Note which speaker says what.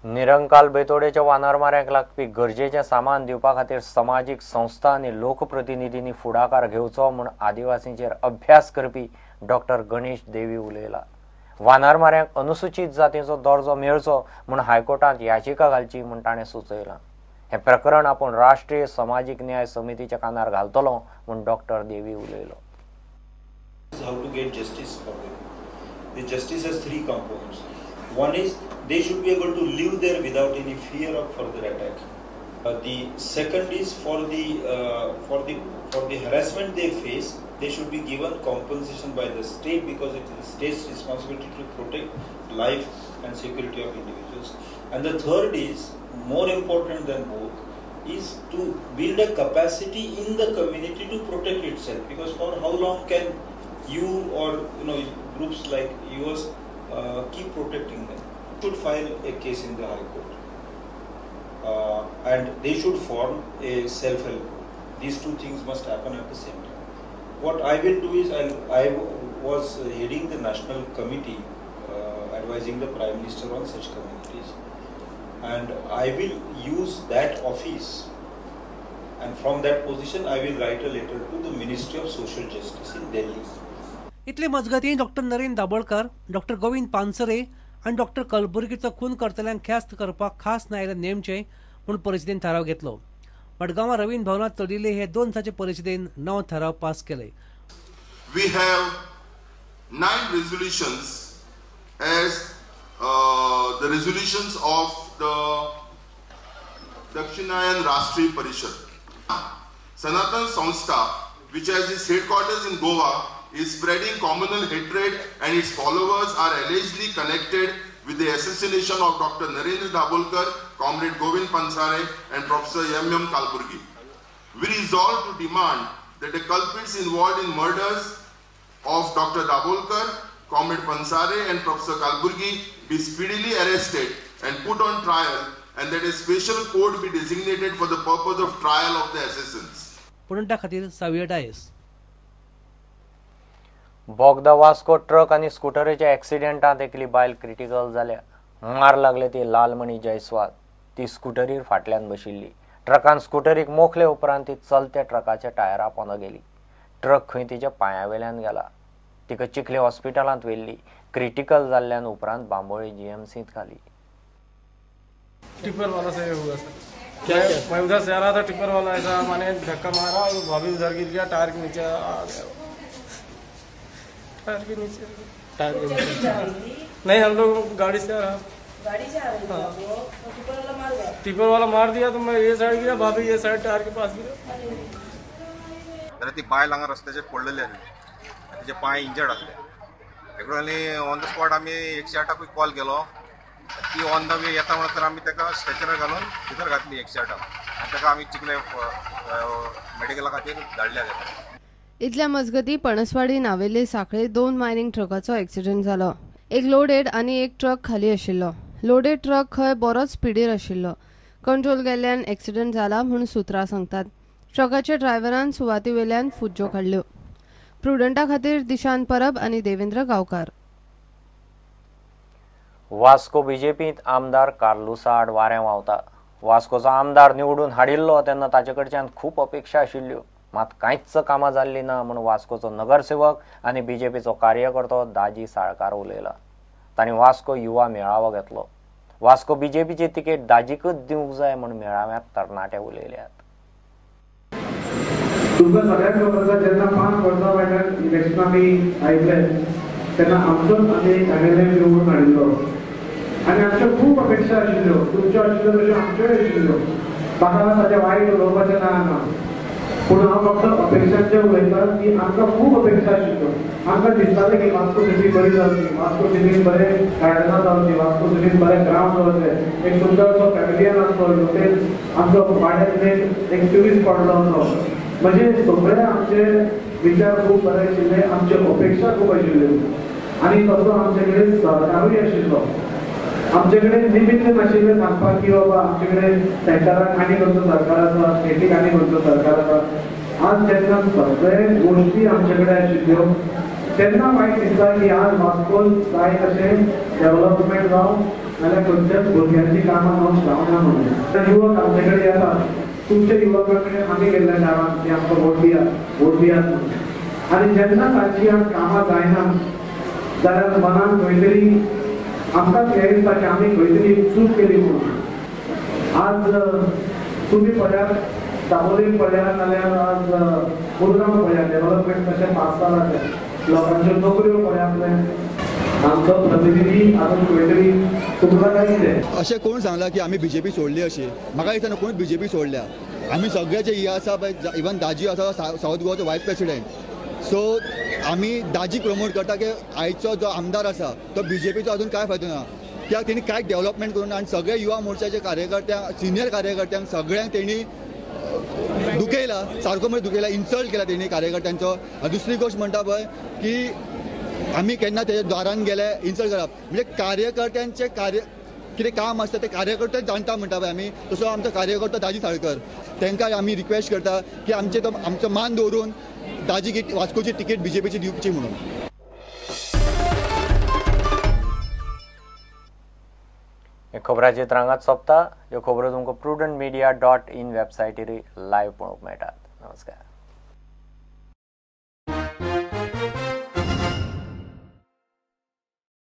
Speaker 1: निरंकाल बेतोडेच्या वानरमाऱ्यांक लागपी गरजेचें सामान दिवपा खातीर समाजीक संस्था आनी लोकप्रतिनिधींनी फुडाकार घेवचो म्हूण आदिवासींचेर अभ्यास करपी डॉक्टर गणेश देवी उलयला. वानरमाऱ्यांक अनुसूचित जातीचो दर्जो मेळचो म्हूण हायकोर्टांत याचिका घालची म्हूण ताणें सुचयलां. हें प्रकरण आपूण राष्ट्रीय समाजीक न्याय समितीच्या कानार घालतलो म्हूण डॉक्टर देवी उलयलो.
Speaker 2: How to get justice for them. The justice has three components. One is they should be able to live there without any fear of further attack. The second is for the harassment they face, they should be given compensation by the state, because it is the state's responsibility to protect life and security of individuals. And the third is, more important than both, is to build a capacity in the community to protect itself. Because for how long can you or groups like yours keep protecting them? Should file a case in the High Court, and they should form a self-help group. These two things must happen at the same time. What I will do is, I was heading the national committee advising the Prime Minister on such communities, and I will use that office, and from that position I will write a letter to the Ministry of Social Justice in Delhi.
Speaker 3: इतले मजगतीं doctor Narendra Dabholkar, doctor Govind Pansare आनी doctor कलबुर्गीचो खून करतल्यांक ख्यास्त करपाक खास न्यायालय नेमचें म्हूण परिशदेन थाराव घेतलो. मडगांवां रवींद्र भवनांत चलिल्ले हे 2 दिसांचे परिशदेन 9 थाराव पास केले.
Speaker 4: We have 9 resolutions as the resolutions of the Dakshinayan Rashtriya Parishad. Sanatan Sanstha, which has its headquarters in Goa, is spreading communal hatred, and its followers are allegedly connected with the assassination of Dr. Narendra Dabholkar, Comrade Govind Pansare and Professor M.M. Kalburgi. We resolve to demand that the culprits involved in murders of Dr. Dabholkar, Comrade Pansare and Professor Kalburgi be speedily arrested and put on trial, and that a special court be designated for the purpose of trial of the assassins.
Speaker 3: पुणटा खातीर साविया डायस.
Speaker 1: बोगदा Vasco truck आनी स्कुटरीच्या एक्सिडेंटांत एकली बायल critical जाल्या. मार लागले ती लालमणी जयस्वाल. ती स्कुटरीर फाटल्यान बशिल्ली. ट्रकान स्कुटरीक मोखले उपरांत ती चलत्या ट्रकाच्या टायरा पोंदा गेली. ट्रक खंय तिच्या पांया वेल्यान गेला. तिका चिखले हॉस्पिटलांत व्हेल्ली. क्रिटिकल जाल्ल्यान उपरांत बांबोळे जीएमसींत घाली.
Speaker 5: टिप्पर वाला से हुआ सर. क्या मैं उधर से आ रहा था, टिप्पर वाला ऐसा मैंने धक्का मारा और भाभी उधर गिर गया, टायर के नीचे आ गया. टायर के नीचे, टायर के नीचे नहीं, हम लोग गाड़ी से आ रहा.
Speaker 6: गाड़ी से आ रही थी। हाँ। वो तो टिप्पर वाला मार गया.
Speaker 5: टिप्पर वाला मार दिया तो मैं ये साइड गिरा, भाभी ये साइड टायर के पास गिरा.
Speaker 7: जाल्यार ती बायल हांगा रस्त्याचेर पडलेली आसली, तिचे पांय इंजर्ड आसले. तेका ऑन the spot आमी 108 कॉल केलो. ती ऑन the way येता म्हणसर आमी ताका स्ट्रेचरार घालून भितर घातली 108 आनी ताका आमी चिखले मेडिकला खातीर धाडल्या ताका.
Speaker 8: इतल्या मजगती पणसवाडी नावेले साखळे 2 मायनिंग ट्रकाचो एक्सिडेंट जालो. एक लोडेड आनी एक ट्रक खाली आशिल्लो. लोडेड ट्रक खंय बरोच स्पिडीर आशिल्लो. कंट्रोल गेल्ल्यान एक्सिडेंट जाला म्हूण सुत्रां सांगतात. ट्रकाच्या ड्रायव्हरान सुवातीवेल्यान फुज्जो काडल्यो. प्रुडंटा खातीर दिशांत परब आनी देवेंद्र गांवकार.
Speaker 1: वास्को बीजेपींत आमदार कार्लुसा आड वारें व्हांवता. वास्कोचो आमदार निवडून हाडिल्लो तेन्ना ताचे कडच्यान खूब अपेक्षा आशिल्ल्यो, मात कांयच कामां जाल्लीं ना म्हूण वास्कोचो नगरसेवक आनी बीजेपीचो कार्यकर्तो दाजी साळकार उलयला. तांणी वास्को युवा मेळावो घेतलो. वास्को बीजेपीची तिकेट दाजीकच दिवंक जाय म्हूण मेळाव्यांत तरणाटे उलयल्यात.
Speaker 9: तुमकां सगळ्यांक खबर आसा, जेन्ना 5 वर्सां फाटल्यान इलेक्शन आमी आयिल्ले तेन्ना आमचोच आमी एमएलए निवडून हाडिल्लो आनी आमच्यो खूब अपेक्षा आशिल्ल्यो. तुमच्यो आशिल्ल्यो तश्यो आमच्योय आशिल्ल्यो. म्हाका ताचें वायट उलोवपाचें ना हांगा, पूण हांव फक्त अपेक्षांचें उलयतां की आमकां खूब अपेक्षा आशिल्ल्यो. आमकां दिसतालें की वास्को सिटी बरी जावची, वास्को सिटीन बरें गार्डनां जावची, वास्को सिटीन बरें ग्रावंड जावचें, एक सुंदरसो पॅविलियन आसलो, हेवटेन आमचो वाड्यांतल्यान एक ट्युरिस्ट स्पॉट जावचो. म्हणजे सगळे आमचे विचार खूब बरे आशिल्ले, आमच्यो अपेक्षा खूब आशिल्ल्यो आनी तसो आमचे कडेन सहकारूय आशिल्लो. आमचे कडेन निमित्त नाशिल्लें सांगपाक की बाबा आमचे कडेन सेंटराक आनी खंयचो सरकार आसा, स्टेटीक आनी खंयचो सरकार आसा. आज जेन्ना सगळे गोश्टी आमचे कडेन आशिल्ल्यो तेन्ना वायट दिसता की आज वास्कोन जाय तशें डेव्हलपमेंट जावं नाल्यार खंयच्याच भुरग्यांची कामां जावं जावना म्हणून. युवक आमचे कडेन येतात, तुमच्या युवकां कडेन आमी गेल्ल्या गांवांत की आमकां वोट दियात वोट दियात म्हणून. आनी जेन्ना तांची आज कामां जायना जाल्यार मनान खंय तरी आमकांच हें दिसता की आमी खंय तरी चूक केली म्हणून. आज तुमी पळयात दाबोलीम पळयात नाल्यार आज मुरगांव पळयात डेव्हलपमेंट कशें पास जालां तें, लोकांच्यो नोकऱ्यो पळयातले, आमचो प्रतिनिधी आजून खंय तरी चुकला काय कितें.
Speaker 10: अशें कोण सांगलां की आमी बीजेपी सोडली अशी? म्हाका दिसना कोण बीजेपी सोडल्या. आमी सगळे जे हे आसा पळय, इवन दाजी आसा सावथ गोवाचो वायस प्रेसिडेंट, सो आमी दाजी प्रमोट करता की आयचो जो आमदार आसा तो बीजेपीचो अजून कांय फायदो ना, कित्याक तेणी कांय डेव्हलपमेंट करूंक ना. आनी सगळे युवा मोर्चाचे कार्यकर्त्यांक, सिनियर कार्यकर्त्यांक सगळ्यांक तेणी दुखयला, सारको म्हणजे दुखयला, इन्सल्ट केला तेणी कार्यकर्त्यांचो. आनी दुसरी गोश्ट म्हणटा पळय की आमी केन्ना तेच्या द्वारान गेले इन्सल्ट करप म्हणजे कार्यकर्त्यांचें कार्य कितें काम आसता तें कार्यकर्ते जाणटा म्हणटा पळय आमी. तसो आमचो कार्यकर्तो दाजी साळकर, तांकां आमी रिक्वेस्ट करता की आमचे तो आमचो मान दवरून दाजी वास्कोची तिकीट बीजेपीची दिवची म्हणून.
Speaker 1: खबराचे रांगात सोंपता. ह्यो खबरो तुमकां prudentmedia.in वेबसायटीर लायव्ह पळोवंक मेळटात. नमस्कार.